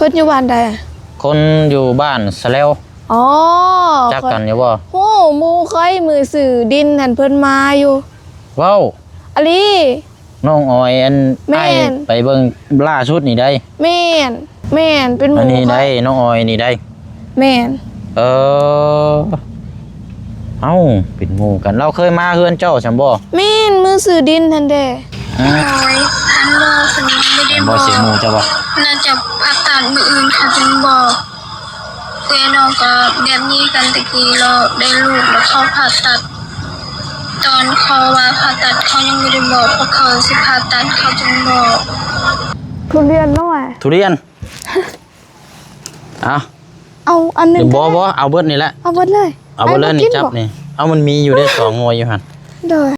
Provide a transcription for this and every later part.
ເພິ່ນຢູ່ບ້ານໃດ? ຄົນຢູ່ບ້ານສະແລວ. ອໍ ຈັກກັນຢູ່ບໍ່? ຮູ້ ໝູ່ຂ້ອຍມື້ຊື້ດິນຫັ້ນເພິ່ນມາຢູ່. ເວົ້າ ອາລີ. ນ້ອງອອຍ ອັນ ແມ່ນ ອ້າຍໄປເບິ່ງລ່າສຸດນີ້ໃດ໋. ແມ່ນ ແມ່ນ ເປັນໝູ່ ອັນນີ້ໃດ໋ ຂ້ອຍ ນ້ອງອອຍນີ້ໃດ໋. ແມ່ນ ເອີ ເອົ້າ ເປັນໝູ່ກັນ. ລາວເຄີຍມາເຮືອນເຈົ້າຊັ້ນບໍ່? ແມ່ນ ມື້ຊື້ດິນຫັ້ນເດ້. ຮະ? ໂອ້ຍ ອັນບໍ່ ເພິ່ນຍັງບໍ່ໄດ້ບອກ ບໍ່ ຊິໝູ່ເຈົ້າບໍ່? ໜ້າຈະຜ່າຕັດມື້ອື່ນເຂົາຈຶ່ງບອກ. ເອື້ອຍນ້ອງກໍແບບນີ້ກັນແຕ່ກີ້ ລາວໄດ້ລູກແລ້ວເຂົາຜ່າຕັດ. ຕອນເຂົາວ່າຜ່າຕັດ ເຂົາຍັງບໍ່ໄດ້ບອກ ພວກເຂົາຊິຜ່າຕັດ ເຂົາຈຶ່ງບອກ. ທຸລຽນນ້ອຍ ທຸລຽນ. ເອົາ ເອົາອັນໜຶ່ງ ບໍ່ ບໍ່ ເອົາເບິດນີ້ແຫຼະ ເອົາເບິດເລີຍ ເອົາເບິດເລີຍ. ນີ້ ຈັບນີ້ ເອົາ ມັນມີຢູ່ເດ້ ສອງໜ່ວຍຢູ່ຫັ້ນ. ໂດຍ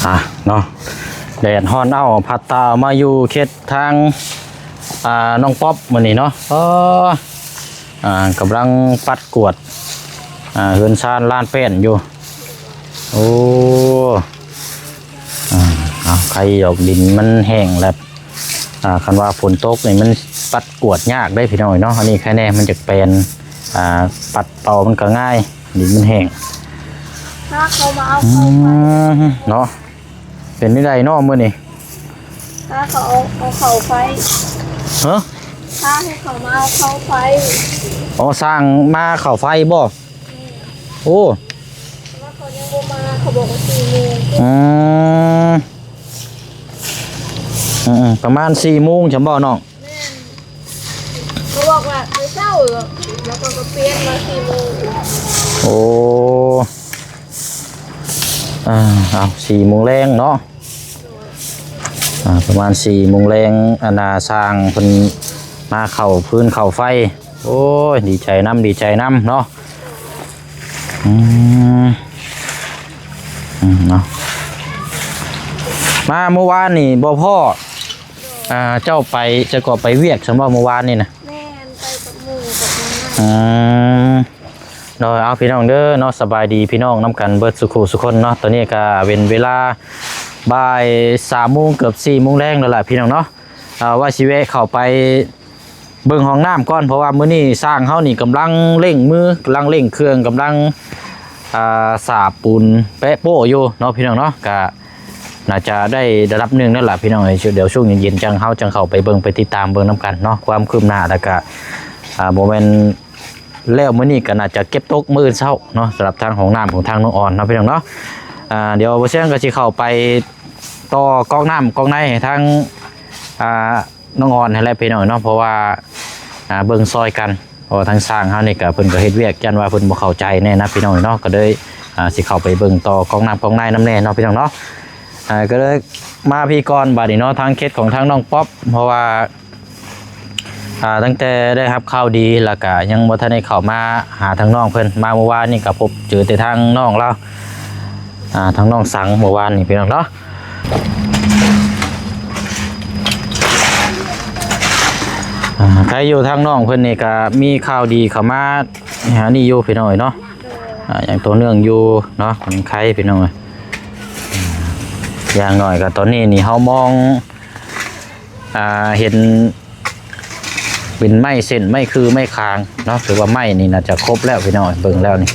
ອ່ະເນາະ ແດດຮ້ອນເອົ້າ ພັດຕາມາຢູ່ເຂດທາງ ອ່າ ນ້ອງປັອບມື້ນີ້ເນາະ. ເອີ ອ່າ ກຳລັງປັດກວາດ ອ່າ ເຮືອນຊານລານແປ້ນຢູ່. ໂອ້ ອ່າ ເອົາ ໄຄດອກ ດິນມັນແຫ້ງແລ້ວ. ອ່າ ຄັນວ່າຝົນຕົກນີ້ມັນປັດກວາດຍາກເດ້ພີ່ນ້ອງເນາະ. ອັນນີ້ໃຄແນ່ ມັນຈະແປນ ອ່າ ປັດເປົ່າມັນກໍງ່າຍ ດິນມັນແຫ້ງ. ພາເຂົາມາເອົາເຂົ້າໄຟ ອືມ ເນາະ. ເປັນຈັ່ງໃດເນາະມື້ນີ້? ພາເຂົາເອົາ ເອົາເຂົ້າໄຟ. ຮະ? ພາໃຫ້ເຂົາມາເອົາເຂົ້າໄຟ. ອໍ ຊ່າງມາເຂົ້າໄຟບໍ່? ອືມ ໂອ້ ແຕ່ວ່າເຂົາຍັງບໍ່ມາ ເຂົາບອກວ່າສີ່ໂມງ. ອືມ ອືມໆ ປະມານສີ່ໂມງຊັ້ນບໍ່ນ້ອງ? ແມ່ນ ເຂົາບອກວ່າແຕ່ເຊົ້າ ແລ້ວເຂົາກໍປ່ຽນມາສີ່ໂມງ. ໂອ້ ອ່າ ເອົາ ສີ່ໂມງແລງເນາະ. ອ່າ ປະມານສີ່ໂມງແລງ ອັນນ່າ ຊ່າງເພິ່ນມາເຂົ້າຟືນເຂົ້າໄຟ. ໂອ້ຍ ດີໃຈນຳ ດີໃຈນຳເນາະ. ອືມ ອືມ ເນາະ ມາມື້ວານນີ້ບໍ່ພໍ້ ອ່າ ເຈົ້າໄປ ເຈົ້າກໍໄປວຽກຊັ້ນບໍ່ມື້ວານນີ້ນະ? ແມ່ນ ໄປກັບໝູ່ກັບນ້ອງ. ອືມ ໂດຍ ເອົາ ພີ່ນ້ອງເດີເນາະ ສະບາຍດີພີ່ນ້ອງນຳກັນເບິດສູ່ຄູ່ສູ່ຄົນເນາະ. ຕອນນີ້ກໍເປັນເວລາບ່າຍສາມໂມງ ເກືອບສີ່ໂມງແລງແລ້ວລະພີ່ນ້ອງເນາະ. ເອີ ວ່າຊິແວະເຂົ້າໄປເບິ່ງຫ້ອງນ້ຳກ່ອນ ເພາະວ່າມື້ນີ້ຊ່າງເຮົານີ້ກຳລັງເລັ່ງມື ກຳລັງເລັ່ງເຄື່ອງ ກຳລັງ ອ່າ ສາບປູນແປະໂປ້ຢູ່ເນາະ ພີ່ນ້ອງເນາະ. ກະໜ້າຈະໄດ້ລະດັບໜຶ່ງແລ້ວລະພີ່ນ້ອງເອີຍ. ດຽວຊ່ວງເຢັນໆ ຈັ່ງ ເຮົາຈັ່ງເຂົ້າໄປເບິ່ງ ໄປຕິດຕາມເບິ່ງນຳກັນເນາະ ຄວາມຄືບໜ້າ. ແລ້ວກະ ອ່າ ບໍ່ແມ່ນ ແລ້ວມື້ນີ້ກໍໜ້າຈະເກັບຕົກມື້ອື່ນເຊົ້າເນາະ ສຳລັບທາງຫ້ອງນ້ຳຂອງທາງນ້ອງອອນເນາະ ພີ່ນ້ອງເນາະ. ອ່າ ດຽວບໍ່ຊຽງກໍຊິເຂົ້າໄປຕໍ່ກອກນ້ຳກອກໃນໃຫ້ທາງ ອ່າ ນ້ອງອອນຫັ້ນແຫຼະພີ່ນ້ອງເນາະ ເພາະວ່າ ອ່າ ເບິ່ງຊ່ອຍກັນ ເພາະວ່າທາງຊ່າງເຮົານີ້ກໍ ເພິ່ນກໍເຮັດວຽກ ຢ້ານວ່າເພິ່ນບໍ່ເຂົ້າໃຈແດ່ນະ ພີ່ນ້ອງເນາະ. ກໍເລີຍ ອ່າ ຊິເຂົ້າໄປເບິ່ງຕໍ່ກອກນ້ຳກອກໃນນຳແດ່ເນາະ ພີ່ນ້ອງເນາະ. ອ່າ ກໍເລີຍມາພີ້ກ່ອນບາດນີ້ເນາະ ທາງເຂດຂອງທາງນ້ອງປັອບ ເພາະວ່າ ອ່າ ຕັ້ງແຕ່ໄດ້ຮັບຂ່າວດີ ແລ້ວກະຍັງບໍ່ທັນໄດ້ເຂົ້າມາຫາທາງນ້ອງເພິ່ນ. ມາມື້ວານນີ້ກະພົບເຈີແຕ່ທາງນ້ອງລາວ ອ່າ ທາງນ້ອງສັງ ມື້ວານນີ້ພີ່ນ້ອງເນາະ. ອ່າ ໃຜຢູ່ທາງນ້ອງເພິ່ນນີ້ກະມີຂ່າວດີເຂົ້າມາຫານີ້ຢູ່ພີ່ນ້ອງເອີຍເນາະ. ອ່າ ຍັງຕໍ່ເນື່ອງຢູ່ເນາະ ຍັງໄຄພີ່ນ້ອງເອີຍ. ຢ່າງໜ້ອຍກະຕອນນີ້ນີ້ເຮົາມອງ ອ່າ ເຫັນເປັນໄມ້ເສັ້ນ ໄມ້ຄື ໄມ້ຄາງເນາະ ຖືວ່າໄມ້ນີ້ໜ້າຈະຄົບແລ້ວພີ່ນ້ອງ ເບິ່ງແລ້ວນີ້.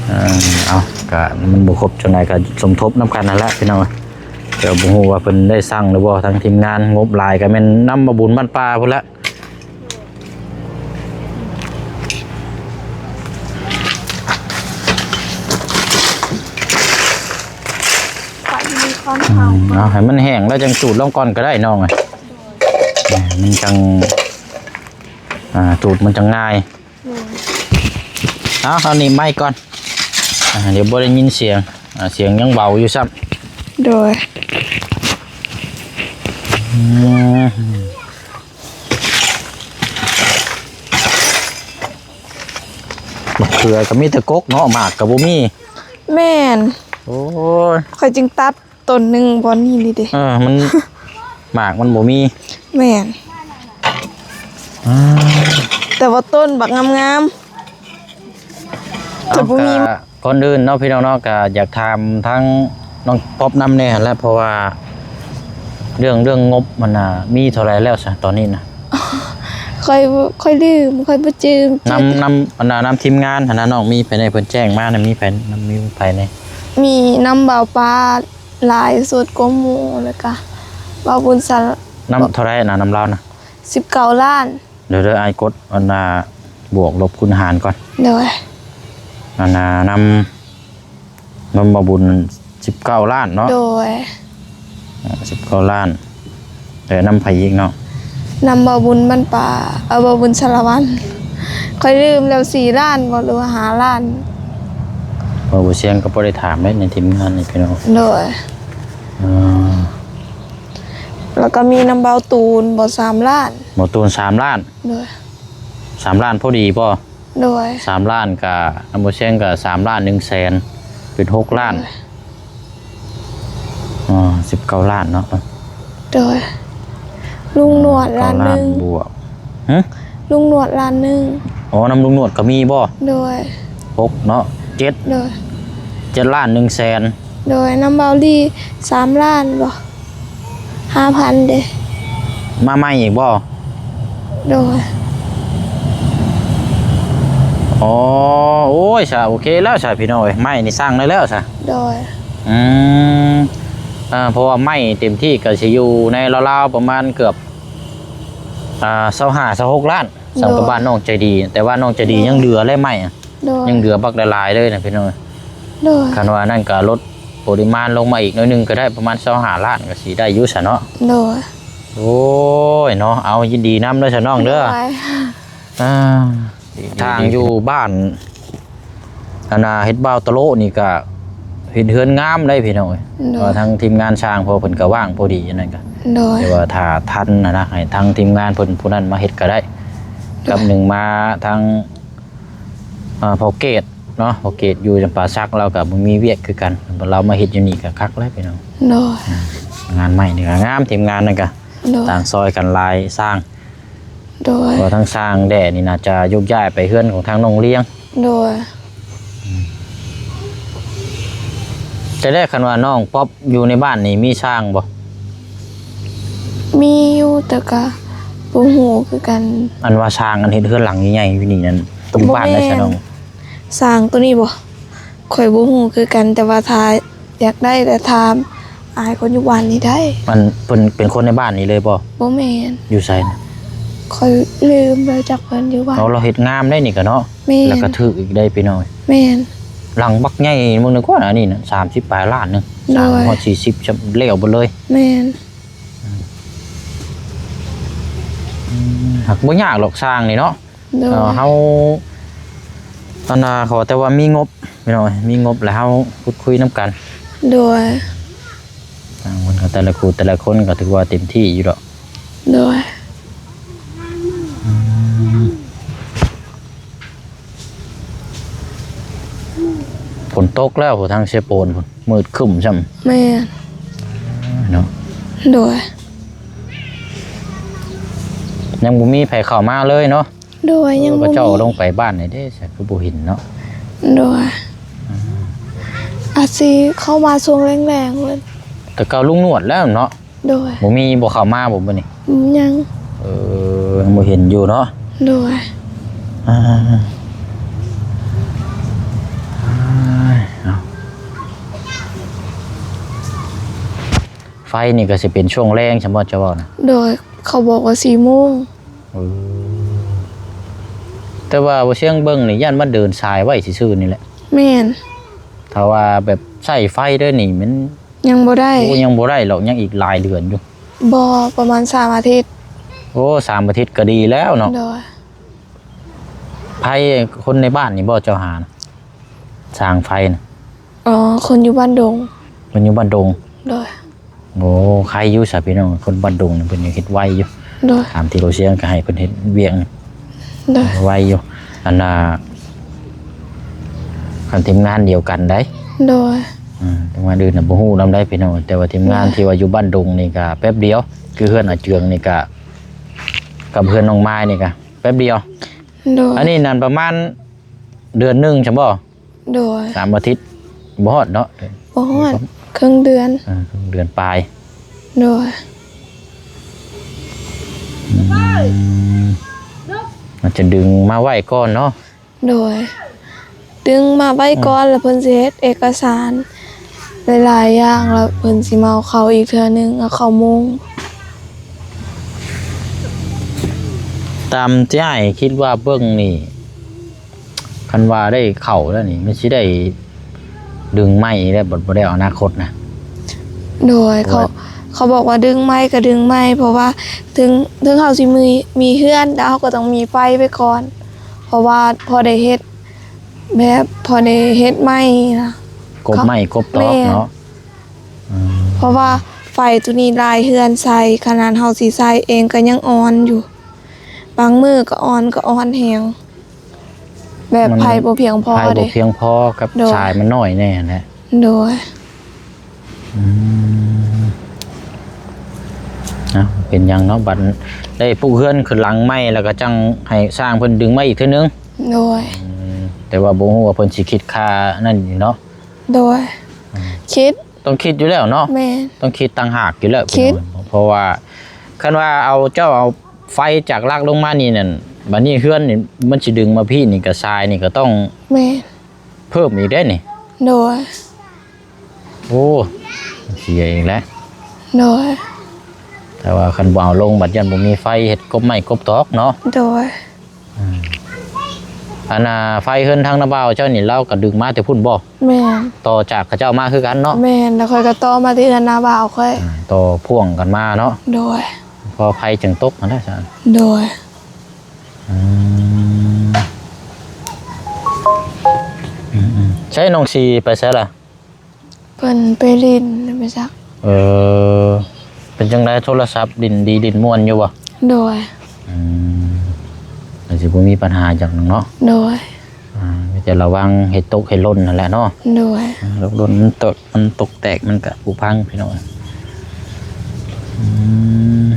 ເອີ ເອົາ ກະມັນບໍ່ຄົບຈັ່ງໃດກະສົມທົບນຳກັນຫັ້ນແຫຼະພີ່ນ້ອງ. ແຕ່ບໍ່ຮູ້ວ່າເພິ່ນໄດ້ສັ່ງຫຼືບໍ່ ທາງທີມງານ ງົບຫຼາຍກະແມ່ນນຳມາບຸນບ້ານປ່າພຸ້ນແຫຼະ. ໄປມີຄວາມ ອື ເຖົາ ມ ເອົາໃຫ້ມັນແຫ້ງແລ້ວຈັ່ງຈູດລົງກ່ອນກໍໄດ້ນ້ອງ. ໂດຍ ມັນຈັ່ງ ອ່າ ຈູດມັນຈັ່ງງ່າຍ. ໂດຍ ເອົາ ເອົາໜີບໄມ້ກ່ອນ. ອ່າ ດຽວບໍ່ໄດ້ຍິນສຽງ. ອ່າ ສຽງຍັງເບົາຢູ່ຊ້ຳ. ໂດຍ ອືມ. ມະເຂືອກໍມີແຕ່ກົກເນາະ ໝາກກໍບໍ່ມີ. ແມ່ນ ໂອ້ຍ ຂ້ອຍຈຶ່ງຕັດ ຕົ້ນໜຶ່ງບ່ອນນີ້ນີ້ເດ້. ເອີ ມັນ ໝາກມັນບໍ່ມີ. ແມ່ນ. ອາ ແຕ່ວ່າຕົ້ນບັກງາມໆ. ເອົາ ແຕ່ບໍ່ມີ ກະ ກ່ອນອື່ນເນາະ ພີ່ນ້ອງເນາະ ກະຢາກຖາມທາງນ້ອງປັອບນຳແດ່ຫັ້ນແຫຼະ ເພາະວ່າເລື່ອງ ເລື່ອງງົບມັນນະ ມີເທົ່າໃດແລ້ວຊະຕອນນີ້ນະ? ຂ້ອຍ ຂ້ອຍລືມ ຂ້ອຍບໍ່ຈື່. ນຳ ນຳ ອັນນະ ນຳທີມງານຫັ້ນນະ ນ້ອງມີໃຜແດ່ ເພິ່ນແຈ້ງມານະ ມີໃຜ ນຳ ມີໃຜແດ່? ມີນຳບ່າວປາ ຫຼາຍສຸດກວ່າໝູ່ ແລ້ວກະບ່າວບຸນສາ ນຳເທົ່າໃດນະ ນຳລາວນະ? ສິບເກົ້າລ້ານ. ດຽວເດີ ອ້າຍກົດອັນນ່າ ບວກລົບຄູນຫານກ່ອນ. ໂດຍ. ອັນນ່າ ນຳ ນຳບ່າວບຸນສິບເກົ້າລ້ານເນາະ. ໂດຍ. ສິບເກົ້າລ້ານ ແລ້ວນຳໃຜອີກເນາະ? ນຳບ່າວບຸນບ້ານປ່າ ເອີ ບ່າວບຸນສາລະວັນ ຂ້ອຍລືມແລ້ວ ສີ່ລ້ານບໍ່ ຫຼືວ່າຫ້າລ້ານ? ເວົ້າບໍ່ສຽງກໍບໍ່ໄດ້ຖາມເດ້ໃນທີມງານນີ້ພີ່ນ້ອງ. ໂດຍ. ເອີ ແລ້ວກໍມີນຳບ່າວຕູນບໍ່ ສາມລ້ານ. ບ່າວຕູນສາມລ້ານ. ໂດຍ. ສາມລ້ານພໍດີບໍ່? ໂດຍ. ສາມລ້ານກະ ນຳບໍ່ສຽງກະສາມລ້ານໜຶ່ງແສນ ເປັນຫົກລ້ານ. ໂດຍ. ອໍ ສິບເກົ້າລ້ານເນາະ. ໂດຍ. ລຸງໜວດລ້ານໜຶ່ງ. ເກົ້າລ້ານບວກ. ຫຶ? ລຸງໜວດລ້ານໜຶ່ງ. ອໍ ນຳລຸງໜວດກໍມີບໍ່? ໂດຍ. ຫົກເນາະ ເຈັດ. ໂດຍ. ເຈັດລ້ານໜຶ່ງແສນ. ໂດຍ. ນຳບ່າວລີສາມລ້ານບໍ່? ຫ້າພັນເດ້. ມາໃໝ່ອີກບໍ່? ໂດຍ. ອໍ ໂອ້ຍ ຊະ ໂອເຄແລ້ວຊະ ພີ່ນ້ອງເອີຍ ໄມ້ນີ້ສ້າງໄດ້ແລ້ວຊະ. ໂດຍ. ອືມ ເພາະວ່າໄມ້ເຕັມທີ່ກໍຊິຢູ່ໃນລາວໆປະມານເກືອບ ອ່າ ຊາວຫ້າ ຊາວຫົກລ້ານ. ໂດຍ. ສຳລັບບ້ານນ້ອງໃຈດີ ແຕ່ວ່ານ້ອງໃຈດີ ໂດຍ ຍັງເຫຼືອແລະໄມ້ ໂດຍ ຍັງເຫຼືອບັກຫຼາຍໆເລີຍນະ ພີ່ນ້ອງ. ໂດຍ. ຄັນວ່ານັ້ນກໍລົດ ປະລິມານລົງມາອີກໜ້ອຍໜຶ່ງກໍໄດ້ ປະມານຊາວຫ້າລ້ານ ກໍຊິໄດ້ຢູ່ຊະເນາະ. ໂດຍ. ໂອ້ຍເນາະ ເອົາ ຍິນດີນຳເດີຊະນ້ອງເດີ. ໂດຍ. ອ່າ ທາງຢູ່ບ້ານ ອັນນ່າ ເຮັດບ່າວຕະໂລະນີ້ກໍເຮັດເຮືອນງາມໄດ໋ພີ່ນ້ອງເອີຍ. ໂດຍ. ວ່າທາງທີມງານຊ່າງ ເພາະເພິ່ນກໍວ່າງພໍດີ ອັນນັ້ນກໍ ໂດຍ ແຕ່ວ່າຖ້າທັນຫັ້ນນະ ໃຫ້ທາງທີມງານເພິ່ນຜູ້ນັ້ນມາເຮັດກໍໄດ້. ໂດຍ. ກັບໜຶ່ງມາທາງ ອ່າ ພໍ່ເກດເນາະ ພໍ່ເກດຢູ່ຈຳປາສັກ ລາວກໍບໍ່ມີວຽກຄືກັນ ລາວມາເຮັດຢູ່ນີ້ກໍຄັກແລ້ວພີ່ນ້ອງ. ໂດຍ. ອືມ ງານໄມ້ນີ້ກໍງາມ ທີມງານນັ້ນກໍ ໂດຍ ຕ່າງຊ່ອຍກັນຫຼາຍຊ່າງ. ໂດຍ. ເພາະວ່າທາງຊ່າງແດ່ນີ້ໜ້າຈະໂຍກຍ້າຍໄປເຮືອນຂອງທາງນ້ອງລຽງ. ໂດຍ. ອືມ ຈະໄດ້ ຄັນວ່ານ້ອງປັອບຢູ່ໃນບ້ານນີ້ມີຊ່າງບໍ່? ມີຢູ່ ແຕ່ກໍບໍ່ຮູ້ຄືກັນ. ອັນວ່າຊ່າງ ອັນເຮັດເຮືອນຫຼັງໃຫຍ່ໆຢູ່ນີ້ນັ້ນ ຢູ່ບ້ານໃດຊະນ້ອງ? ຊ່າງໂຕນີ້ບໍ່? ຂ້ອຍບໍ່ຮູ້ຄືກັນ ແຕ່ວ່າຖ້າຢາກໄດ້ກໍຖາມອ້າຍຄົນຢູ່ບ້ານນີ້ໄດ້. ມັນເປັນ ເປັນຄົນໃນບ້ານນີ້ເລີຍບໍ່? ບໍ່ແມ່ນ. ຢູ່ໃສນະ? ຂ້ອຍລືມແລ້ວຈັກເພິ່ນຢູ່ບ້ານ. ເອົາ ລາວເຮັດງາມໄດ໋ນີ້ກະເນາະ. ແມ່ນ. ແລ້ວກະຖືກອີກໄດ໋ພີ່ນ້ອງ. ແມ່ນ. ຫຼັງບັກໃຫຍ່ມື້ໜຶ່ງກວ່າອັນນີ້ນະ ສາມສິບປາຍລ້ານໜຶ່ງ. ໂດຍ. ສາມຮ້ອຍສີ່ສິບ ແລ້ວເບິດເລີຍ. ແມ່ນ. ອືມ ຫາກບໍ່ຍາກດອກຊ່າງນີ້ເນາະ. ໂດຍ. ເອີ ເຮົາ ອັນນ່າ ຂໍແຕ່ວ່າມີງົບ ພີ່ນ້ອງເອີຍ ມີງົບແລ້ວເຮົາພູດຄຸຍນຳກັນ. ໂດຍ. ຕ່າງຄົນກໍ ແຕ່ລະຄູ່ແຕ່ລະຄົນກໍຖືວ່າເຕັມທີ່ຢູ່ດອກ. ໂດຍ. ອືມ ຝົນຕົກແລ້ວ ທາງເຊໂປນພຸ້ນ ມືດຄຶ້ມຊ້ຳ. ແມ່ນ. ເນາະ. ໂດຍ. ຍັງບໍ່ມີໃຜເຂົ້າມາເລີຍເນາະ. ໂດຍ. ເອີ ຍັງບໍ່ມີ. ເຂົາເຈົ້າລົງໄປບ້ານໃດເດ້ ຄືບໍ່ເຫັນເນາະ. ໂດຍ. ອືມ ອາດຊິເຂົ້າມາຊ່ວງແລງໆເລີຍ. ແຕ່ເກົ່າລຸງນວດແລ້ວເນາະ. ໂດຍ. ບໍ່ມີ ບໍ່ເຂົ້າມາບໍ່ມື້ນີ້? ອືມ ຍັງ. ເອີ ຍັງບໍ່ເຫັນຢູ່ເນາະ. ໂດຍ. ອ່າ ເອົາ ໄຟນີ້ກໍຊິເປັນຊ່ວງແລງ ສຳມະເຈົ້າເວົ້ານະ. ໂດຍ. ເຂົາບອກວ່າສີ່ໂມງ. ເອີ ແຕ່ວ່າບໍ່ຊຽງເບິ່ງນີ້ ຢ້ານມາເດີນສາຍໄວ້ຊື່ໆນີ້ແຫຼະ. ແມ່ນ. ຖ້າວ່າແບບໃຊ້ໄຟເດີນີ້ ມັນ ຍັງບໍ່ໄດ້. ໂອ້ ຍັງບໍ່ໄດ້ດອກ ຍັງອີກຫຼາຍເດືອນຢູ່. ບໍ່ ປະມານສາມອາທິດ. ໂອ້ ສາມອາທິດກໍດີແລ້ວເນາະ. ໂດຍ. ໃຜ ຄົນໃນບ້ານນີ້ບໍ່ເຈົ້າຫານະ ຊ່າງໄຟນະ? ອໍ ຄົນຢູ່ບ້ານດົງ. ເພິ່ນຢູ່ບ້ານດົງ. ໂດຍ. ໂອ້ ໄຄຢູ່ຊະພີ່ນ້ອງ ຄົນບ້ານດົງນີ້ເພິ່ນຍັງເຮັດໄວຢູ່. ໂດຍ. ຕາມທີ່ບໍ່ຊຽງກໍໃຫ້ເພິ່ນເຮັດວຽກ. ໂດຍ. ໄວຢູ່ ອັນນ່າ ຄັນທີມງານດຽວກັນໄດ໋. ໂດຍ. ອ່າ ແຕ່ວ່າອື່ນນະບໍ່ຮູ້ນຳໄດ໋ພີ່ນ້ອງ ແຕ່ວ່າທີມງານ ໂດຍ ທີ່ວ່າຢູ່ບ້ານດົງນີ້ກະແປັບດຽວ ຄືເຮືອນອາເຈືອງນີ້ກະ ກັບເຮືອນນ້ອງມາຍນີ້ກະແປັບດຽວ. ໂດຍ ອັນນີ້ນັ້ນປະມານເດືອນໜຶ່ງຊັ້ນບໍ່? ໂດຍ ສາມອາທິດ ບໍ່ຮອດເນາະ ບໍ່ຮອດ ເຄິ່ງເດືອນ ເອີ ເຄິ່ງເດືອນປາຍ. ໂດຍ ອືມ ອາດຈະດຶງມາໄວ້ກ່ອນເນາະ. ໂດຍ ດຶງມາໄວ້ກ່ອນ ອືມ ແລ້ວເພິ່ນຊິເຮັດເອກະສານຫຼາຍໆຢ່າງ ແລ້ວເພິ່ນຊິມາເອົາເຂົ້າອີກເທື່ອໜຶ່ງ ເອົາເຂົ້າມຸງ. ຕາມທີ່ອ້າຍຄິດວ່າເບິ່ງນີ້ ຄັນວ່າໄດ້ເຂົ້າແລ້ວນີ້ ມັນຊິໄດ້ດຶງໄມ້ແລ້ວ ບໍ່ ບໍ່ໄດ້ອະນາຄົດນະ. ໂດຍ ເຂົາ ເຂົາບອກວ່າດຶງໄມ້ກໍດຶງໄມ້ ເພາະວ່າເຖິງ ເຖິງເຮົາຊິມີ ມີເຮືອນ ແຕ່ເຮົາກໍຕ້ອງມີໄຟໄວ້ກ່ອນ ເພາະວ່າພໍໄດ້ເຮັດ ແບບພໍໄດ້ເຮັດໄມ້ນະ ກົບໄມ້ ເຂົາ ກົບຕອກ ແມ່ນ ເນາະ. ອືມ ເພາະວ່າໄຟໂຕນີ້ຫຼາຍເຮືອນໃຊ້ ຂະໜາດເຮົາຊິໃຊ້ເອງກໍຍັງອ່ອນຢູ່ ບາງມື້ກໍອ່ອນ ກໍອ່ອນແຮງ ແບບ ມັນ ໄຟບໍ່ພຽງພໍ ໄຟບໍ່ ເດ້ ພຽງພໍກັບ ໂດຍ ສາຍມັນໜ້ອຍແດ່ຫັ້ນແຫຼະ. ໂດຍ ອືມ ເອົ້າ ເປັນຫຍັງເນາະ ບັດໄດ້ປຸກເຮືອນຂຶ້ນຫຼັງໃໝ່ ແລ້ວກໍຈັ່ງໃຫ້ຊ່າງເພິ່ນດຶງມາອີກເທື່ອໜຶ່ງ. ໂດຍ ອືມ ແຕ່ວ່າບໍ່ຮູ້ວ່າເພິ່ນຊິຄິດຄ່ານັ້ນຢູ່ເນາະ. ໂດຍ ອືມ ຄິດ ຕ້ອງຄິດຢູ່ແລ້ວເນາະ. ແມ່ນ ຕ້ອງຄິດຕ່າງຫາກຢູ່ແລ້ວ ຄິດ ເພາະວ່າຄັນວ່າເອົາ ເຈົ້າເອົາໄຟຈາກຫຼັກລົງມານີ້ນັ້ນ ບັດນີ້ເຮືອນນີ້ມັນຊິດຶງມາພີ້ນີ້ ກະຊາຍນີ້ກໍຕ້ອງ ແມ່ນ ເພີ່ມອີກເດ້ນີ້. ໂດຍ ໂອ້ ເສຍອີກແລ້ວ. ໂດຍ ແຕ່ວ່າຄັນບໍ່ເອົາລົງ ບັດຢ້ານບໍ່ມີໄຟເຮັດກົບໄມ້ກົບຕອກເນາະ. ໂດຍ ອືມ ອັນນ່າ ໄຟເຮືອນທາງນ້າບ່າວເຈົ້ານີ້ ລາວກໍດຶງມາແຕ່ພຸ້ນບໍ່? ແມ່ນ ຕໍ່ຈາກເຂົາເຈົ້າມາຄືກັນເນາະ. ແມ່ນ ແລ້ວຂ້ອຍກໍຕໍ່ມາທີ່ເຮືອນນ້າບ່າວຂ້ອຍ. ອືມ ຕໍ່ພ່ວງກັນມາເນາະ. ໂດຍ ພໍໄຟຈຶ່ງຕົກຫັ້ນແຫຼະ. ໂດຍ ອືມ ອືມໆ ໃຊ້ນ້ອງສີໄປໃສລະ? ເພິ່ນໄປຫຼິ້ນໄປຈັກ. ເອີ ເປັນຈັ່ງໃດ ໂທລະສັບຫຼິ້ນດີຫຼິ້ນມ່ວນຢູ່ບໍ່? ໂດຍ ອືມ ກໍຊິບໍ່ມີບັນຫາຫຍັງເນາະ. ໂດຍ ອ່າ ມີແຕ່ລະວັງເຮັດຕົກເຮັດຫຼົ່ນຫັ້ນແຫຼະເນາະ. ໂດຍ ອ່າ ຕົກຫຼົ່ນມັນຕົກ ມັນຕົກແຕກມັນກະຜຸພັງພີ່ນ້ອງ. ອືມ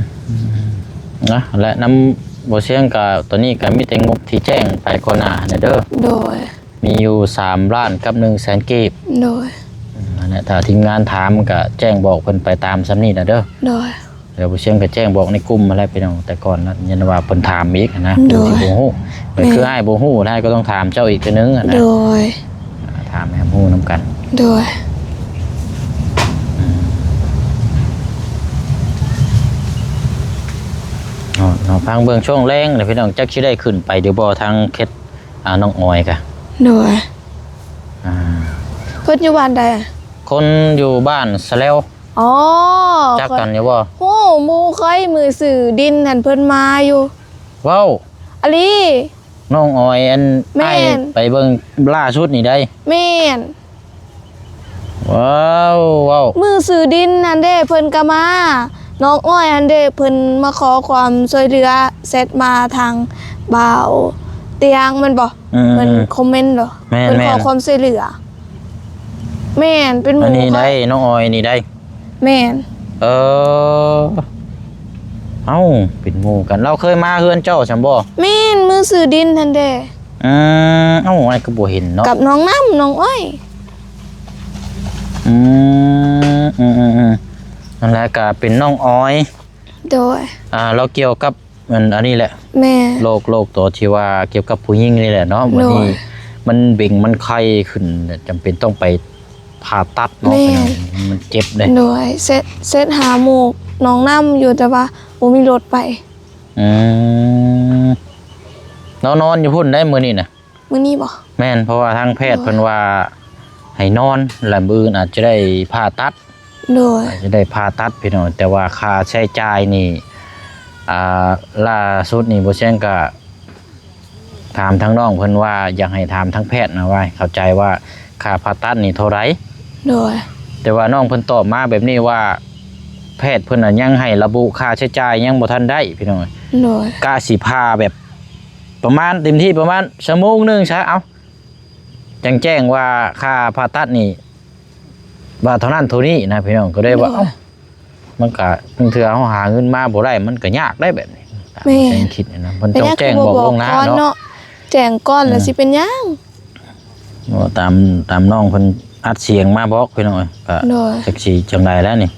ນະ ແລະນຳບໍ່ຊຽງກະ ຕອນນີ້ກະມີແຕ່ງົບທີ່ແຈ້ງໄປກ່ອນໜ້າຫັ້ນແຫຼະເດີ. ໂດຍ ມີຢູ່ສາມລ້ານກັບໜຶ່ງແສນກີບ. ໂດຍ ອືມ ນັ້ນແຫຼະ ຖ້າທີມງານຖາມກໍແຈ້ງບອກເພິ່ນໄປຕາມສ່ຳນີ້ນະເດີ. ໂດຍ ແລ້ວຜູ້ຊຽງກໍແຈ້ງບອກໃນກຸ່ມຫັ້ນແຫຼະພີ່ນ້ອງ ແຕ່ກ່ອນນະ ຢ້ານວ່າເພິ່ນຖາມອີກນະ. ໂດຍ ຜູ້ທີ່ບໍ່ຮູ້ ແມ່ນ ກໍຄືອ້າຍບໍ່ຮູ້ ອ້າຍກໍຕ້ອງຖາມເຈົ້າອີກເທື່ອໜຶ່ງນະ. ໂດຍ ອ່າ ຖາມໃຫ້ຮູ້ນຳກັນ. ໂດຍ ອືມ ເນາະ ເນາະ ຟັງເບິ່ງຊ່ວງແລງນະພີ່ນ້ອງ ຈັກຊິໄດ້ຂຶ້ນໄປຫຼືບໍ່ ທາງເຂດ ອ່າ ນ້ອງອອຍກະ. ໂດຍ ອ່າ ເພິ່ນຢູ່ບ້ານໃດ? ຄົນຢູ່ບ້ານສະແລວ. ອໍ ຈັກກັນຢູ່ບໍ່? ຮູ້ ໝູ່ຂ້ອຍ ມື້ຊື້ດິນຫັ້ນເພິ່ນມາຢູ່. ເວົ້າ ອີ່ຫຼີ ນ້ອງອອຍ ອັນ ແມ່ນ ອ້າຍໄປເບິ່ງລ່າສຸດນີ້ໃດ໋. ແມ່ນ ວ້າວ ເວົ້າ ມື້ຊື້ດິນຫັ້ນເດ້ ເພິ່ນກໍມາ ນ້ອງອ້ອຍຫັ້ນເດ້ ເພິ່ນມາຂໍຄວາມຊ່ວຍເຫຼືອ ແຊັດມາທາງບ່າວຕຽງແມ່ນບໍ່? ອືມ ເພິ່ນຄອມເມັນບໍ່? ແມ່ນໆ ເພິ່ນຂໍຄວາມຊ່ວຍເຫຼືອ. ແມ່ນ ເປັນໝູ່ ອັນນີ້ໄດ໋ ນ້ອງອອຍນີ້ໄດ໋. ແມ່ນ ເອີ ເອົ້າ ເປັນໝູ່ກັນ ລາວເຄີຍມາເຮືອນເຈົ້າຊັ້ນບໍ່? ແມ່ນ ມື້ຊື້ດິນຫັ້ນເດ້. ອືມ ເອົ້າ ອ້າຍກໍບໍ່ເຫັນເນາະ ກັບນ້ອງນ້ຳ ນ້ອງອ້ອຍ. ອືມ ອືມໆໆ ນັ້ນແຫຼະ ກໍເປັນນ້ອງອອຍ. ໂດຍ ອ່າ ລາວກ່ຽວກັບ ອັນ ອັນນີ້ແຫຼະ ແມ່ນ ໂລກ ໂລກຕົວທີ່ວ່າກ່ຽວກັບຜູ້ຍິງນີ້ແຫຼະເນາະ. ໂດຍ ບັດນີ້ມັນເບັງ ມັນໄຂ່ຂຶ້ນ ຈຳເປັນຕ້ອງໄປຜ່າຕັດເນາະ. ແມ່ນ ມັນເຈັບເດ້. ໂດຍ ເຊັດ ເຊັດຫາໝູ່ນ້ອງນ້ຳຢູ່ ແຕ່ວ່າບໍ່ມີລົດໄປ. ອືມ ລາວນອນຢູ່ພຸ້ນໄດ໋ມື້ນີ້ນະ. ມື້ນີ້ບໍ່? ແມ່ນ ເພາະວ່າທາງແພດ ໂດຍ ເພິ່ນວ່າໃຫ້ນອນ ແລະ ມື້ອື່ນອາດຈະໄດ້ຜ່າຕັດ. ໂດຍ ອາດຈະໄດ້ຜ່າຕັດພີ່ນ້ອງ ແຕ່ວ່າຄ່າໃຊ້ຈ່າຍນີ້ ອ່າ ລ່າສຸດນີ້ ບໍ່ແຊງກະຖາມທາງນ້ອງເພິ່ນວ່າ ຢາກໃຫ້ຖາມທາງແພດນະວ່າ ເຂົ້າໃຈວ່າຄ່າຜ່າຕັດນີ້ເທົ່າໃດ? ໂດຍ ແຕ່ວ່ານ້ອງເພິ່ນຕອບມາແບບນີ້ວ່າ ແພດເພິ່ນນະຍັງໃຫ້ລະບຸຄ່າໃຊ້ຈ່າຍຍັງບໍ່ທັນໄດ້ພີ່ນ້ອງ. ໂດຍ ກະຊິຜ່າແບບ ປະມານເຕັມທີ່ປະມານຊົ່ວໂມງໜຶ່ງຊະ ເອົາ ຈັ່ງແຈ້ງວ່າຄ່າຜ່າຕັດນີ້ ວ່າເທົ່ານັ້ນເທົ່ານີ້ນະພີ່ນ້ອງ ກໍເລີຍວ່າ ໂດຍ ເອົ້າ ມັນກະ ບາງເທື່ອເຮົາຫາເງິນມາບໍ່ໄດ້ ມັນກະຍາກໄດ�ແບບນີ້ ຕາມ ແມ່ນ ທີ່ຄິດນະ ເພິ່ນຕ້ອງແຈ້ງບອກລ່ວງໜ້າເນາະ ແຈ້ງກ່ອນ ແລ້ວ ອ່າ ຊິເປັນຫຍັງ ເວົ້າຕາມ ຕາມນ້ອງເພິ່ນອັດສຽງມາບອກພີ່ນ້ອງເອີຍ ກະ ໂດຍ ຈັກຊິຈັ່ງໃດແລ້ວນີ້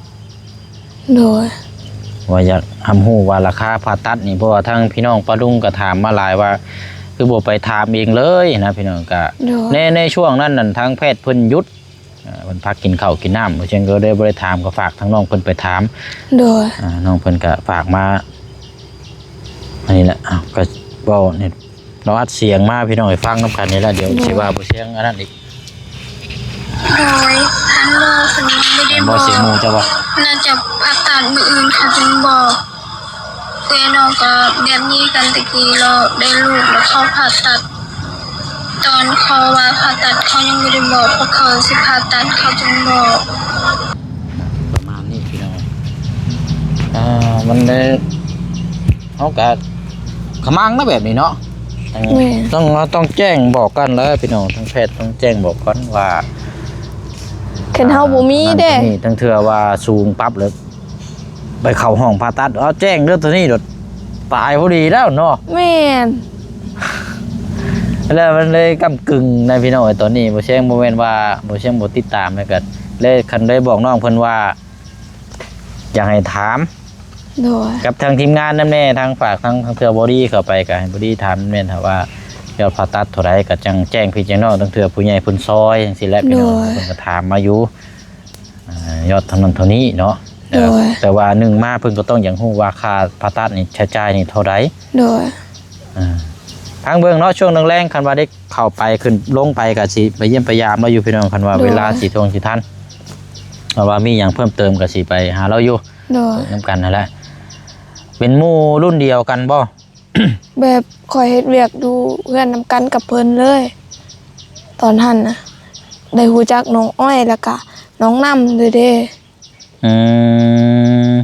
ໂດຍ ວ່າຢາກຮັບຮູ້ວ່າລາຄາຜ່າຕັດນີ້ ເພາະວ່າທາງພີ່ນ້ອງປ້າລຸງກໍຖາມມາຫຼາຍວ່າ ຄືບໍ່ໄປຖາມເອງເລີຍນະພີ່ນ້ອງ ກະ ໂດຍ ໃນ ໃນຊ່ວງນັ້ນນັ້ນ ທາງແພດເພິ່ນຢຸດ ອ່າ ເພິ່ນພັກກິນເຂົ້າກິນນ້ຳ ເຊິ່ງກໍໄດ້ ບໍ່ໄດ້ຖາມ ກໍຝາກທາງນ້ອງເພິ່ນໄປຖາມ ໂດຍ ອ່າ ນ້ອງເພິ່ນກໍຝາກມາ ອັນນີ້ແຫຼະ ເອົ້າ ກໍເວົ້ານີ້ ລາວອັດສຽງມາ ພີ່ນ້ອງໃຫ້ຟັງນຳກັນນີ້ແຫຼະ ດຽວ ໂດຍ ຊິວ່າບໍ່ສຽງອັນນັ້ນອີກ ໂດຍ ທາງໝໍເພິ່ນຍັງບໍ່ໄດ້ບອກ ບໍ່ສຽງໝູ່ເຈົ້າບໍ່ ໜ້າຈະຜ່າຕັດມື້ອື່ນເຂົາຈຶ່ງບອກ ເອື້ອຍນ້ອງກໍແບບນີ້ກັນແຕ່ກີ້ ລາວໄດ້ລູກແລ້ວເຂົາຜ່າຕັດ ຕອນເຂົາວ່າຜ່າຕັດເຂົາຍັງບໍ່ໄດ້ບອກ ພວກເຂົາຊິຜ່າຕັດເຂົາຈຶ່ງບອກ ປະມານນີ້ພີ່ນ້ອງ ອ່າ ມັນໄດ້ ເຮົາກະຂະມັງນະແບບນີ້ເນາະ ຕ້ອງ ແມ່ນ ຕ້ອງ ເຮົາຕ້ອງແຈ້ງບອກກ່ອນແຫຼະພີ່ນ້ອງ ທາງແພດຕ້ອງແຈ້ງບອກກ່ອນວ່າ ຄັນເຮົາບໍ່ມີເດ້ ອ່າ ນັ້ນນີ້ ລາງເທື່ອວ່າສູງປັບເລີຍ ໄປເຂົ້າຫ້ອງຜ່າຕັດ ເອົາແຈ້ງເດີ້ ໂຕນີ້ໂດດ ຕາຍພໍດີແລ້ວເນາະ ແມ່ນ ແລ້ວມັນເລີຍກ້ຳກຶ່ງນະພີ່ນ້ອງເອີຍ ຕອນນີ້ບໍ່ແຊງ ບໍ່ແມ່ນວ່າບໍ່ແຊງບໍ່ຕິດຕາມ ແລ້ວກໍເລີຍ ຄັນໄດ້ບອກນ້ອງເພິ່ນວ່າ ຢາກໃຫ້ຖາມ ໂດຍ ກັບທາງທີມງານນຳແດ່ ທາງຝາກທາງ ທາງເທື່ອບໍດີເຂົ້າໄປ ກໍໃຫ້ບໍດີຖາມນຳແດ່ ຖ້າວ່າຍອດຜ່າຕັດເທົ່າໃດ ກໍຈັ່ງແຈ້ງພີ່ແຈ້ງນ້ອງ ທາງເທື່ອຜູ້ໃຫຍ່ເພິ່ນຊ່ອຍ ຈັ່ງຊີ້ແຫຼະ ພີ່ນ້ອງ ໂດຍ ເພິ່ນກໍຖາມມາຢູ່ ອ່າ ຍອດເທົ່ານັ້ນເທົ່ານີ້ເນາະ ແຕ່ ໂດຍ ແຕ່ວ່າໜຶ່ງມາເພິ່ນກໍຕ້ອງຢາກຮູ້ວ່າຄ່າຜ່າຕັດນີ້ ໃຊ້ຈ່າຍນີ້ເທົ່າໃດ ໂດຍ ອ່າ ຟັງເບິ່ງເນາະ ຊ່ວງແລງໆ ຄັນວ່າໄດ້ເຂົ້າໄປ ຂຶ້ນລົງໄປ ກໍຊິໄປຢ້ຽມໄປຢາມລາວຢູ່ ພີ່ນ້ອງ ຄັນວ່າ ໂດຍ ເວລາຊິທ່ວງຊິທັນ ຖ້າວ່າມີຫຍັງເພີ່ມເຕີມ ກໍຊິໄປຫາລາວຢູ່ ໂດຍ ນຳກັນຫັ້ນແຫຼະ ເປັນໝູ່ລຸ້ນດຽວກັນບໍ່? ແບບຂ້ອຍເຮັດວຽກຢູ່ເຮືອນນຳກັນກັບເພິ່ນເລີຍ ຕອນຫັ້ນນະ ໄດ້ຮູ້ຈັກນ້ອງອ້ອຍ ແລ້ວກະນ້ອງນ້ຳເລີຍເດ້ ອືມ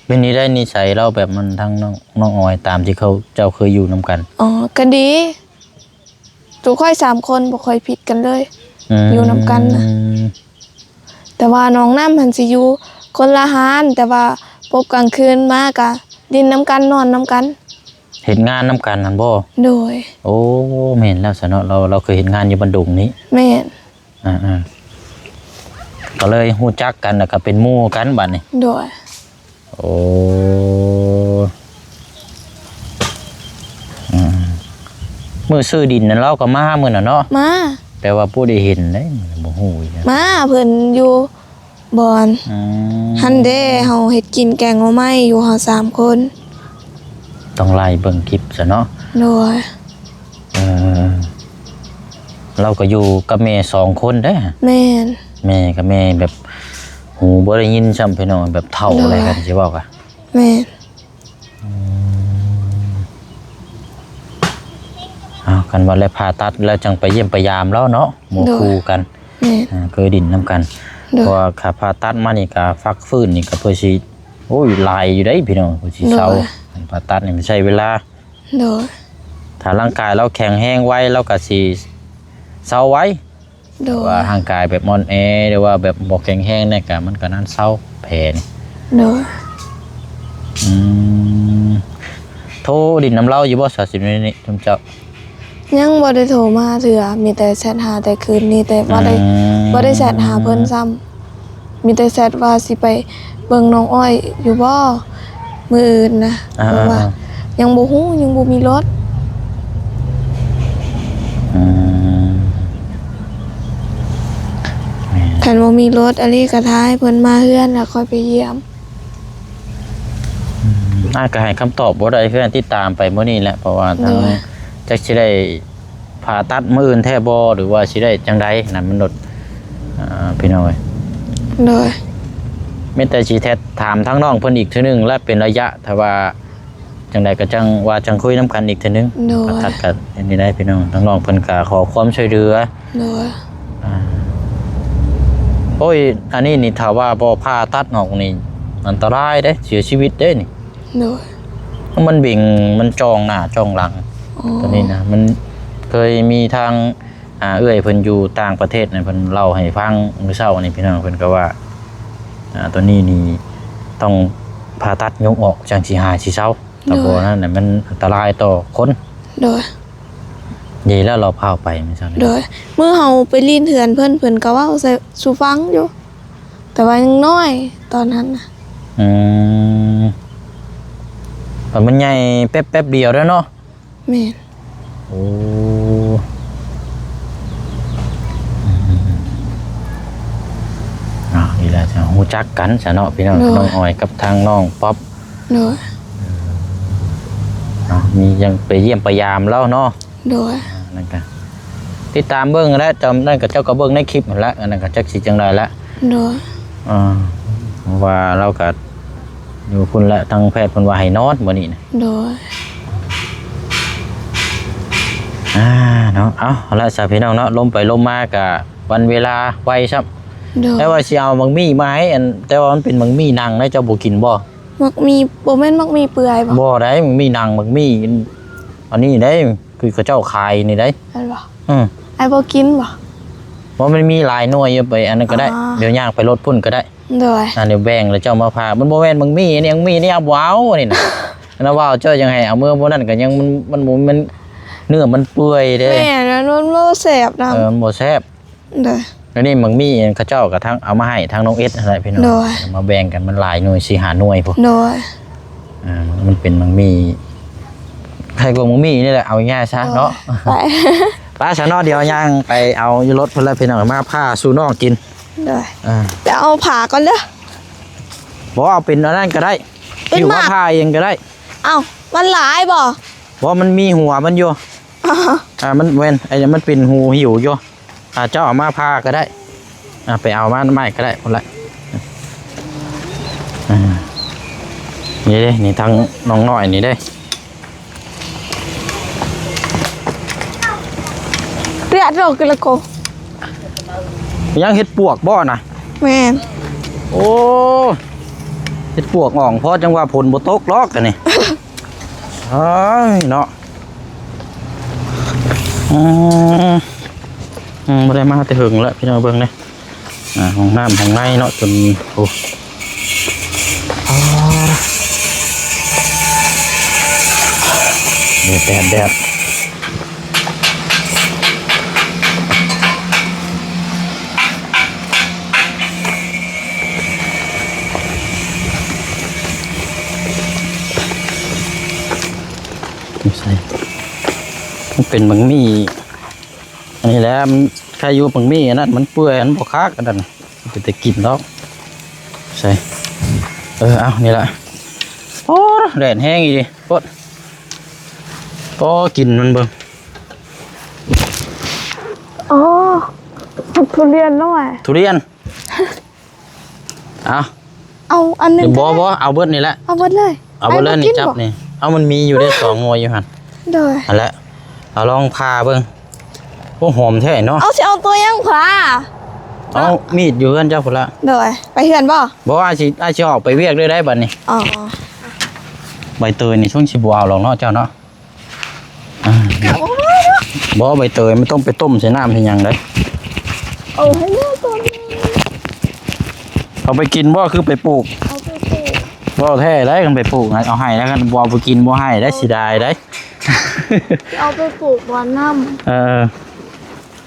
ເປັນນີ້ໄດ້ນິໄສລາວແບບມັນທັງນ້ອງ ນ້ອງອອຍ ຕາມທີ່ເຂົາ ເຈົ້າເຄີຍຢູ່ນຳກັນ? ອໍ ກໍດີ ໂຕຂ້ອຍສາມຄົນບໍ່ຄ່ອຍຜິດກັນເລີຍ ອືມ ຢູ່ນຳກັນນະ ແຕ່ວ່ານ້ອງນ້ຳຫັ້ນຊິຢູ່ຄົນລະຮ້ານ ແຕ່ວ່າປົບກາງຄືນມາກະຫຼິ້ນນຳກັນ ນອນນຳກັນ ເຮັດງານນຳກັນຫັ້ນບໍ່? ໂດຍ ໂອ້ ແມ່ນແລ້ວຊະເນາະ ລາວ ລາວເຄີຍເຮັດງານຢູ່ບ້ານດົງນີ້ ແມ່ນ ອ່າໆ ກໍເລີຍຮູ້ຈັກກັນ ແລ້ວກໍເປັນໝູ່ກັນບາດນີ້ ໂດຍ ໂອ້ ອືມ ມື້ຊື້ດິນນັ້ນລາວກໍມາມື້ນັ້ນເນາະ ມາ ແຕ່ວ່າບໍ່ໄດ້ເຫັນເດ້ ບໍ່ຮູ້ອີກ ມາ ເພິ່ນຢູ່ບ່ອນ ອືມ ຫັ້ນເດ້ ເຮົາເຮັດກິນແກງໜໍ່ໄມ້ຢູ່ ເຮົາສາມຄົນ ຕ້ອງໄລ່ເບິ່ງຄລິບຊະເນາະ ໂດຍ ເອີ ລາວກໍຢູ່ກັບແມ່ສອງຄົນເດ້ ແມ່ນ ແມ່ກໍແມ່ແບບຫູບໍ່ໄດ້ຍິນຊ້ຳ ພີ່ນ້ອງ ແບບເຖົ້າ ໂດຍ ແລ້ວ ຄັນຊິເວົ້າກະ ແມ່ນ ອືມ ເອົາ ຄັນວ່າແລ້ວຜ່າຕັດແລ້ວ ຈັ່ງໄປຢ້ຽມໄປຢາມລາວເນາະ ໝູ່ ໂດຍ ຄູ່ກັນ ແມ່ນ ອ່າ ເຄີຍດິນນຳກັນ ໂດຍ ເພາະວ່າຖ້າຜ່າຕັດມານີ້ກະພັກຟື້ນນີ້ກະເພື່ອຊິ ໂອ້ຍ ຫຼາຍຢູ່ເດ້ພີ່ນ້ອງ ເພື່ອຊິເຊົາ ໂດຍ ຄັນຜ່າຕັດນີ້ມັນໃຊ້ເວລາ ໂດຍ ຖ້າຮ່າງກາຍລາວແຂງແຮງໄວ ລາວກະຊິເຊົາໄວ ໂດຍ ແຕ່ວ່າຮ່າງກາຍແບບອ່ອນແອ ຫຼືວ່າແບບບໍ່ແຂງແຮງແດ່ກະ ມັນກະນານເຊົາແຜນີ້ ໂດຍ ອືມ ໂທຫຼິ້ນນຳລາວຢູ່ບໍ່ ສາວສິບ ນີ້ ຊຸມເຈົ້າ? ຍັງບໍ່ໄດ້ໂທມາເທື່ອ ມີແຕ່ແຊັດຫາແຕ່ຄືນນີ້ ແຕ່ບໍ່ໄດ້ ອືມ ບໍ່ໄດ້ແຊັດຫາເພິ່ນຊ້ຳ ມີແຕ່ແຊັດວ່າຊິໄປເບິ່ງນ້ອງອ້ອຍຢູ່ບໍ່ມື້ອື່ນນະ ອ່າ ເພາະວ່າ ອ່າ ຍັງບໍ່ຮູ້ ຍັງບໍ່ມີລົດ ອືມ ແມ່ນ ຄັນບໍ່ມີລົດ ອາລີກໍຖ້າໃຫ້ເພິ່ນມາເຮືອນ ແລ້ວຄ່ອຍໄປຢ້ຽມ ອືມ ອ້າຍກໍໃຫ້ຄຳຕອບບໍ່ໄດ້ ຄືໃຫ້ຕິດຕາມໄປມື້ນີ້ແຫຼະ ເພາະວ່າທາງ ໂດຍ ຈັກຊິໄດ້ ຜ່າຕັດມື້ອື່ນແທ້ບໍ່ ຫຼືວ່າຊິໄດ້ຈັ່ງໃດນັ້ນ ມັນໂດດ ອ່າ ພີ່ນ້ອງເອີຍ ໂດຍ ມີແຕ່ຊິແທດຖາມທາງນ້ອງເພິ່ນອີກເທື່ອໜຶ່ງ ແລະເປັນໄລຍະ ຖ້າວ່າຈັ່ງໃດກໍຈັ່ງວ່າ ຈັ່ງຄຸຍນຳກັນອີກເທື່ອໜຶ່ງ ໂດຍ ກໍຕັດກັນນີ້ໄດ້ພີ່ນ້ອງ ທາງນ້ອງເພິ່ນກໍຂໍຄວາມຊ່ວຍເຫຼືອ ໂດຍ ອ່າ ໂອ້ຍ ອັນນີ້ນີ້ ຖ້າວ່າບໍ່ຜ່າຕັດອອກນີ້ ອັນຕະລາຍເດ້ ເສຍຊີວິດເດ້ນີ້ ໂດຍ ມັນເບັງ ມັນຈ່ອງໜ້າຈ່ອງຫຼັງ ອໍ ຕົວນີ້ນະ ມັນເຄີຍມີທາງ ອ່າ ເອື້ອຍເພິ່ນຢູ່ຕ່າງປະເທດນະ ເພິ່ນເລົ່າໃຫ້ຟັງມື້ເຊົ້ານີ້ ພີ່ນ້ອງ ເພິ່ນກໍວ່າ ອ່າ ຕົວນີ້ນີ້ຕ້ອງຜ່າຕັດຍົກອອກ ຈັ່ງຊິຫາຍຊິເຊົາ ຖ້າບໍ່ນັ້ນນະ ມັນອັນຕະລາຍຕໍ່ຄົນ. ໂດຍ ດີແລ້ວລາວພາໄປມື້ເຊົ້ານີ້. ໂດຍ ມື້ເຮົາໄປຫຼິ້ນເຮືອນເພິ່ນ ເພິ່ນກໍເວົ້າໃສ່ສູ່ຟັງຢູ່ ແຕ່ວ່າຍັງນ້ອຍຕອນນັ້ນນະ. ອືມ ມັນໃຫຍ່ແປັບໆດຽວເດ້ເນາະ. ແມ່ນ. ໂອ້ ອືມ ເອົາ ນີ້ແຫຼະ ຮູ້ຈັກກັນຊະເນາະ ພີ່ນ້ອງ. ໂດຍ ນ້ອງອອຍກັບທາງນ້ອງປັອບ. ໂດຍ ເນາະ ມີຫຍັງໄປຢ້ຽມໄປຢາມລາວເນາະ. ໂດຍ ອ່າ ນັ້ນກະຕິດຕາມເບິ່ງແຫຼະ ຈຳນັ້ນກະເຈົ້າກໍເບິ່ງໃນຄລິບຫັ້ນລະ ອັນນັ້ນກະຈັກຊິຈັ່ງໃດລະ. ໂດຍ ອ່າ ເພາະວ່າລາວກະຢູ່ພຸ້ນແຫຼະ ທາງແພດເພິ່ນວ່າໃຫ້ນອນມື້ນີ້ນະ. ໂດຍ ອ່າ ເນາະ ເອົາລະຊະ ພີ່ນ້ອງເນາະ ລົມໄປລົມມາກະວັນເວລາໄວຊ້ຳ. ໂດຍ ແຕ່ວ່າຊິເອົາໝາກໝີ່ມາໃຫ້ ອັນ ແຕ່ວ່າມັນເປັນໝາກໝີ່ໜັງນະ ເຈົ້າບໍ່ກິນບໍ່? ໝາກໝີ່ ບໍ່ແມ່ນໝາກໝີ່ເປື່ອຍບໍ່? ບໍ່ໄດ໋ ໝາກໝີ່ໜັງ ໝາກໝີ່ອັນນີ້ໄດ໋ ຄືເຂົາເຈົ້າຂາຍນີ້ໄດ໋. ແມ່ນບໍ່? ອືມ ອ້າຍບໍ່ກິນບໍ່? ບໍ່ ມັນມີຫຼາຍໜ່ວຍຢູ່ ໄປອັນນັ້ນກໍໄດ້. ອໍ ດຽວຍ່າງໄປລົດພຸ້ນກໍໄດ້. ໂດຍ ອັນນີ້ແບ່ງແລ້ວເຈົ້າມາຜ່າ ມັນບໍ່ແມ່ນໝາກໝີ່ ອັນນີ້ໝາກໝີ່ນີ້ເອົາບໍ່ເອົາ ອັນນີ້ນະ. ອັນນັ້ນວ່າເຈົ້າຍັງໃຫ້ເອົາເມືອບໍ່ນັ້ນກໍຍັງ ມັນ ມັນບໍ່ ມັນເນື້ອມັນເປື່ອຍເດ້. ແມ່ນ ມັນ ມັນບໍ່ແຊບນຳ. ເອີ ມັນບໍ່ແຊບ. ໂດຍ ອັນນີ້ໝາກໝີ່ເຂົາເຈົ້າກໍທັງເອົາມາໃຫ້ທາງນ້ອງເອັດຫັ້ນແຫຼະ ພີ່ນ້ອງ. ໂດຍ ເອົາມາແບ່ງກັນ ມັນຫຼາຍໜ່ວຍ ສີ່ຫ້າໜ່ວຍພຸ້ນ. ໂດຍ ອ່າ ມັນເປັນໝາກໝີ່ ໃຫ້ກວ່າໝາກໝີ່ນີ້ແຫຼະ ເອົາງ່າຍຊະເນາະ. ໂດຍ ໄປ ໄປຊະເນາະ ດຽວຍ່າງໄປເອົາຢູ່ລົດພຸ້ນລະ ພີ່ນ້ອງ ມາຜ່າສູ່ນ້ອງກິນ. ໂດຍ ອ່າ ໄປເອົາຜ້າກ່ອນເດີ. ບໍ່ ເອົາເປັນອັນນັ້ນກໍໄດ້ ເປັນ ຫິ້ວມາ ໝາກ ຜ່າເອງກໍໄດ້. ເອົ້າ ມັນຫຼາຍບໍ່? ບໍ່ ມັນມີຫົວມັນຢູ່. ອ່າ ມັນແມ່ນ ໄອ້ ມັນເປັນຫູຫິ້ວຢູ່. ອ່າ ເຈົ້າເອົາມາຜ່າກໍໄດ້. ອ່າ ໄປເອົາມາໃໝ່ກໍໄດ້ພຸ້ນລະ. ອ່າ ນີ້ເດ້ ນີ້ທາງນ້ອງນ້ອຍນີ້ເດ້. ເລືອດອອກກະລະໂກ. ຍັງເຫັດປວກບໍ່ນະ? ແມ່ນ. ໂອ້ ເຫັດປວກອອກ ເພາະຈັ່ງວ່າຝົນບໍ່ຕົກດອກອັນນີ້. ເອີຍເນາະ. ອືມ ອືມ ບໍ່ໄດ້ມາແຕ່ເຫິງແລ້ວ ພີ່ນ້ອງເບິ່ງເດ້. ອ່າ ຫ້ອງນ້ຳຫ້ອງໃນເນາະ ຈົນ ໂອ້ ແດດ ແດດ ແດດ. ໃສ່ ມັນເປັນບັກໝີ່ ອັນນີ້ແຫຼະ ມັນໃຄຢູ່ບັກໝີ່ອັນນັ້ນ ມັນເປື່ອຍ ມັນບໍ່ຄັກ ອັນນັ້ນ ເປັນຕາກິນດອກ. ໃສ່ ເອີ ເອົາ ນີ້ລະ. ໂອ້ ແດດແຮງອີ່ຫຼີ ໂພດ. ກໍກິນມັນເບິ່ງ. ອໍ ທຸລຽນນ້ອຍ ທຸລຽນ. ເອົາ ເອົາອັນໜຶ່ງ ບໍ່ ບໍ່ ເອົາເບິດນີ້ແຫຼະ ເອົາເບິດເລີຍ ເອົາເບິດເລີຍ. ນີ້ຈັບນີ້ ເອົາ ມັນມີຢູ່ເດ້ ສອງໜ່ວຍຢູ່ຫັ້ນ. ໂດຍ ຫັ້ນແຫຼະ ເອົາລອງຜ່າເບິ່ງ. ໂອ້ ຫອມແທ້ເນາະ. ເອົາ ຊິເອົາຕົວຫຍັງຜ່າ? ເອົາມີດຢູ່ເຮືອນເຈົ້າພຸ້ນລະ. ໂດຍ ໄປເຮືອນບໍ່? ບໍ່ ອ້າຍຊິ ອ້າຍຊິອອກໄປວຽກເລີຍໄດ໋ບັດນີ້. ອໍ ໃບເຕີຍນີ້ຊ່ວງຊິບໍ່ເອົາດອກເນາະເຈົ້າເນາະ. ອ່າ ບໍ່ ໃບເຕີຍມັນຕ້ອງໄປຕົ້ມໃສ່ນ້ຳໃສ່ຫຍັງໄດ໋. ເອົາໃຫ້ແມ່ກ່ອນ. ເອົາໄປກິນບໍ່ ຄືໄປປູກ? ເອົາໄປປູກ. ບໍ່ແທ້ໄດ໋ ຄັນໄປປູກ ເອົາໃຫ້ແລ້ວ ຄັນບໍ່ເອົາໄປກິນບໍ່ໃຫ້ໄດ໋ ເສຍດາຍໄດ໋. ເອົາໄປປູກບ່ອນນ້ຳ. ເອີ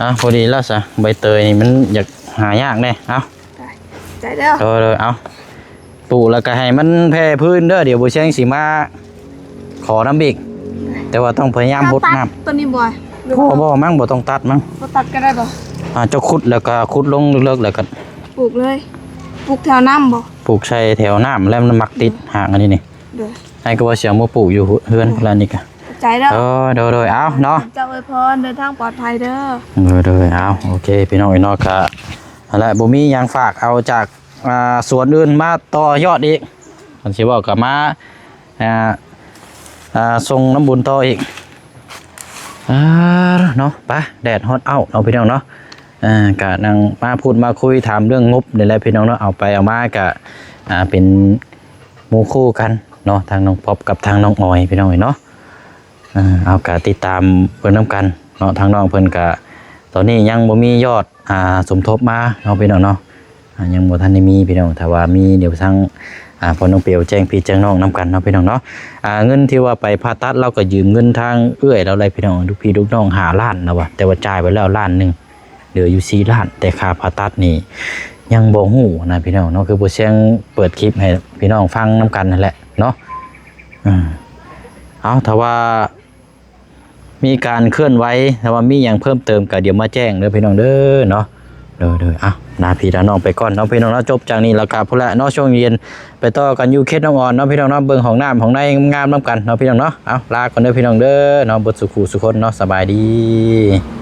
ອ່ະ ພໍດີແລ້ວຊະ ໃບເຕີຍນີ້ມັນຢາກຫາຍາກແດ່. ເອົາ ໄດ້ ໄດ້ເດີ. ເອີ ເອີ ເອົາ ປູກແລ້ວກໍໃຫ້ມັນແຜ່ພື້ນເດີ ດຽວບໍ່ແຊງຊິມາຂໍນຳອີກ. ແຕ່ວ່າຕ້ອງພະຍາຍາມຫົດນ້ຳ. ຕັດຕົ້ນນີ້ບໍ່? ບໍ່ ບໍ່ ມັນບໍ່ຕ້ອງຕັດມັນ. ບໍ່ຕັດກໍໄດ້ບໍ່? ອ່າ ເຈົ້າຂຸດແລ້ວກໍຂຸດລົງເລິກໆ ແລ້ວກໍປູກເລີຍ. ປູກແຖວນ້ຳບໍ່? ປູກໃສ່ແຖວນ້ຳ ແລ້ວມັນມັກຕິດຫາກອັນນີ້ນີ້. ໂດຍ ໃຫ້ກໍວ່າຊິເອົາມາປູກຢູ່ເຮືອນ ໂດຍ ພຸ້ນລະນີ້ກະ. ຂອບໃຈເດີ. ເອີ ໂດຍໆ ເອົາເນາະ ເຈົ້າອວຍພອນເດີນທາງປອດໄພເດີ. ໂດຍໆ ເອົາ ໂອເຄ ພີ່ນ້ອງເອີຍເນາະ ກະຫັ້ນແຫຼະ ບໍ່ມີຫຍັງ ຝາກເອົາຈາກ ອ່າ ສວນອື່ນມາຕໍ່ຍອດອີກ ຄັນຊິເວົ້າກໍມາ ອ່າ ອ່າ ສົ່ງນ້ຳບຸນຕໍ່ອີກ. ອ່າ ເນາະ ໄປ ແດດຮອດເອົ້າເນາະ ພີ່ນ້ອງເນາະ. ອ່າ ກະນັ່ງມາພູດມາຄຸຍ ຖາມເລື່ອງງົບນີ້ແຫຼະ ພີ່ນ້ອງເນາະ. ເອົາໄປເອົາມາກະ ອ່າ ເປັນໝູ່ຄູ່ກັນເນາະ ທາງນ້ອງປັອບກັບທາງນ້ອງອອຍ ພີ່ນ້ອງເອີຍເນາະ. ເອົາ ກະຕິດຕາມເບິ່ງນຳກັນເນາະ ທາງນ້ອງເພິ່ນກະ ຕອນນີ້ຍັງບໍ່ມີຍອດ ອ່າ ສົມທົບມາເນາະພີ່ນ້ອງເນາະ ອ່າ ຍັງບໍ່ທັນໄດ້ມີພີ່ນ້ອງ ຖ້າວ່າມີດຽວທາງ ອ່າ ພໍ່ນ້ອງເປວແຈ້ງພີ່ແຈ້ງນ້ອງນຳກັນເນາະພີ່ນ້ອງເນາະ ອ່າ ເງິນທີ່ວ່າໄປຜ່າຕັດ ລາວກໍຢືມເງິນທາງເອື້ອຍລາວໄດ້ພີ່ນ້ອງ ລູກພີ່ລູກນ້ອງຫ້າລ້ານລາວວ່າ ແຕ່ວ່າຈ່າຍໄປແລ້ວລ້ານໜຶ່ງ ເຫຼືອຢູ່ສີ່ລ້ານ ແຕ່ຄ່າຜ່າຕັດນີ້ຍັງບໍ່ຮູ້ນະພີ່ນ້ອງເນາະ ຄືບໍ່ຊຽງເປີດຄລິບໃຫ້ພີ່ນ້ອງຟັງນຳກັນຫັ້ນແຫຼະເນາະ ເອີ ເອົາ ຖ້າວ່າ ມີການເຄື່ອນໄຫວ ຖ້າວ່າມີຫຍັງເພີ່ມເຕີມກໍດຽວມາແຈ້ງເດີພີ່ນ້ອງເດີເນາະ ໂດຍໆ ເອົາ ລາພີ່ລານ້ອງໄປກ່ອນເນາະພີ່ນ້ອງເນາະ ຈົບຈາກນີ້ແລ້ວກໍພຸ້ນແຫຼະເນາະ ຊ່ວງເຢັນໄປຕໍ່ກັນຢູ່ເຂດໜອງອອນເນາະພີ່ນ້ອງເນາະ ເບິ່ງຫ້ອງນ້ຳຫ້ອງໃນງາມໆນຳກັນເນາະພີ່ນ້ອງເນາະ ເອົາ ລາກ່ອນເດີພີ່ນ້ອງເດີເນາະ ເບິດສູ່ຄູ່ສູ່ຄົນເນາະ ສະບາຍດີ.